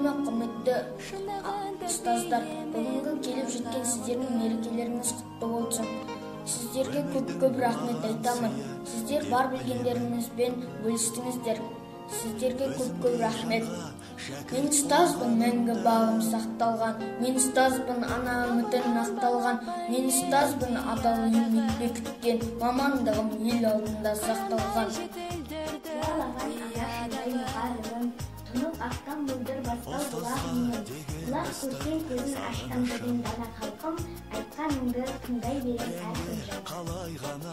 ме, құрметті ұстаздар, бүгінгі келіп жеткен сіздердің мерекелеріңіз құтты болсын. Сіздерге көп-көп рахмет айтамын. Сіздер бар білгендеріңізбен бөлістіңіздер. Сіздерге көп-көп рахмет. Мен ұстазбын, мәңгі бағым сақталған. Мен ұстазбын, ана үмітін ақталған. Мен ұстазбын, адал еңбек бекіткен. Мамандығым ел алдында сақталған. Қиялаған ана шындай мұғалімім, тұнып аққан мөлдір бастау бұлақ менен. Бұлақ көрсең көзін ашқан деген дана халқым, айтқаныңды тыңдай берем әр күн жан.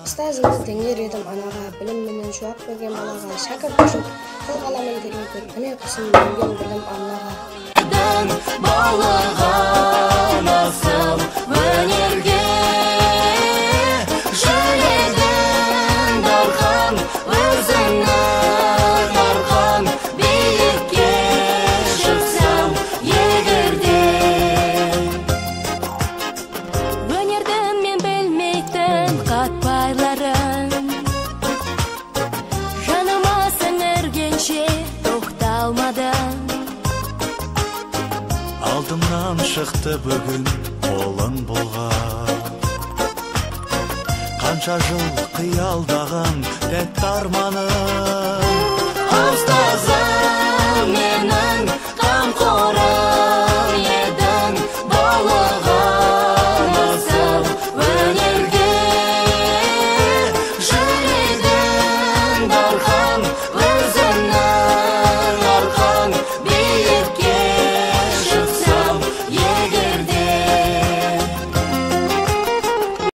Ұстазымды теңер едім анаға, білімменен жауап берген балаға, шәкірт үшін қыл қаламын тербетіп, міне құсым бөлген білім арнаға. Балаған асыл өнерге, жүрегің дархан, өзіңнің арқан, биікке шықсам егерде. Өнердің мен білмейтін қатпарларын, жаныма сіңіргенше тоқталмадым. Алдымнан шықты бүгін қолын бұлғап, қанша жыл қиялдаған тәтті арманым. Ұстазым менің